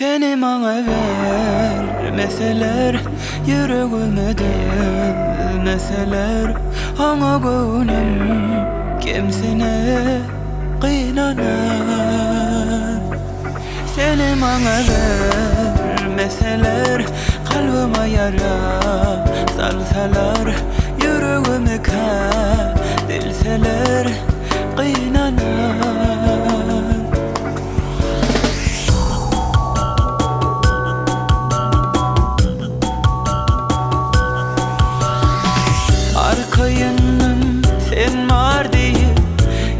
Seni maňa bermeseler, Ýüregime dözmeseler, Oňa göwnüm kemsiner, gynanar. Seni maňa bermeseler, Kalbyma ýara salsalar, Ýüregimi kä dilseler, gynanar. Arkaýyndym sen bar diýip,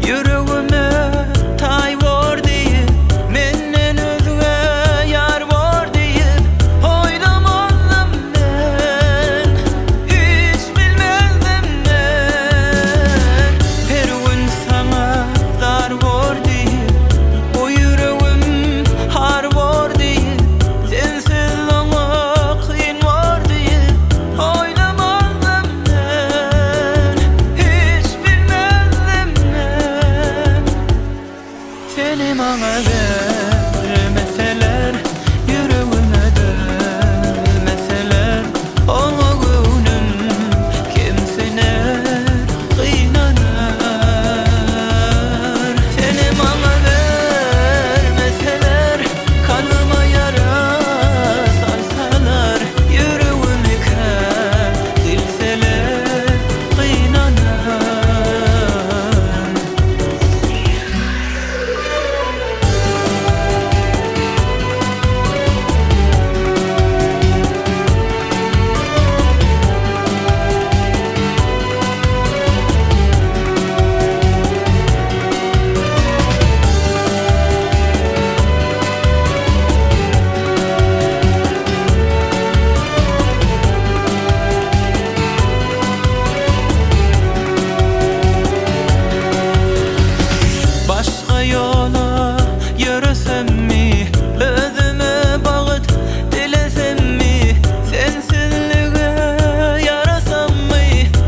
Ýüregime taý bor diýip, Menden özge ýar bor diýip, Oýlamazdym men, hiç bilmezdim men. Her gün saňa zar bor diýip, Bu ýüregim har bor diýip, Sensiz oňa kyn bor diýip, Oýlamazdym men, hiç bilmezdim men. Seni maňa bermeseler, Ýüregime dözmeseler, Oňa göwnüm kemsiner, gynanar. Seni maňa bermeseler, Kalbyma ýara salsalar, Ýüregimi kä dilseler, gynanar. Başga ýola ýöresemmi, Özüme bagt dilesemmi, Sensizlige ýarasammy,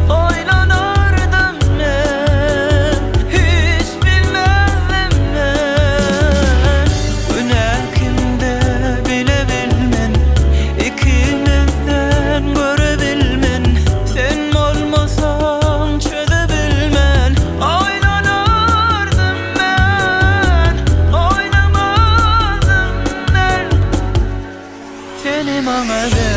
Oýlanardym men, hiç bilmezdim men. Günä kimde bilebilmen, Ikimizden görebilmen, Sen bolmasaň çözebilmen, Oýlanardym men, oýlamazdym men. Seni maňa.